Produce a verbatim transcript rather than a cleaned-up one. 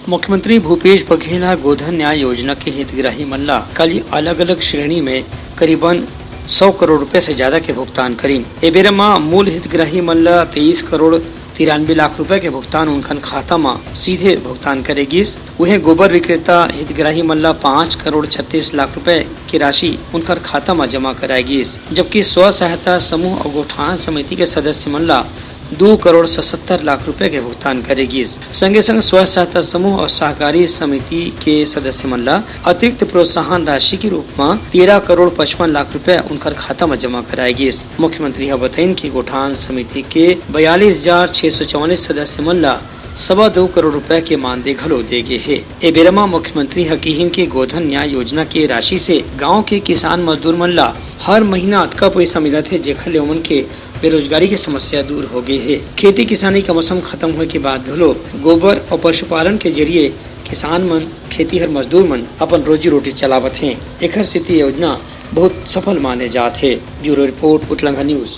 मुख्यमंत्री भूपेश बघेल ह गोधन न्याय योजना के हितग्राही मन ला काली अलग-अलग श्रेणी में करीबन सौ करोड़ रुपए से ज्यादा के भुगतान करीन। ए बेरा म मूल हितग्राही मन ला तेईस करोड़ तिरानबे लाख रुपए के भुगतान उनखन खाता म सीधे भुगतान करे गिस। उहें गोबर विक्रेता हितग्राही मन ला पाँच करोड़ छत्तीस लाख रुपए के राशि उनकर खाता म जमा कराए गिस, जबकि स्व सहायता समूह अउ गोठान समिति के सदस्य मन ला दू करोड़ सतहत्तर लाख रुपए के भुगतान करे गिस। संगे संग स्व सहायता समूह अउ सहकारी समिति के सदस्य मन ला अतिरिक्त प्रोत्साहन राशि के रूप म तेरह करोड़ पचपन लाख रुपए उनकर खाता म जमा कराए गिस। मुख्यमंत्री ह बतइन कि गोठान समिति के बयालीस हजार छह सौ चौवालीस सदस्य मन ला सवा दो करोड़ रुपए के मानदेय घलो दे गे हे। ए बेरा म मुख्यमंत्री ह किहिन कि गोधन न्याय योजना के राशि से गांव के किसान मजदूर मन ला हर महीना अतका पइसा मिलत हे, जेखर ले ओमन के बेरोजगारी के समस्या दूर हो गे हे। खेती किसानी का मौसम खत्म होए के बाद घलो गोबर अउ पशुपालन के जरिए किसान मन, खेतीहर मजदूर मन अपन रोजी रोटी चलावत हें। एखर सेती योजना बहुत सफल माने जात हे। Bureau report, Utlangha news.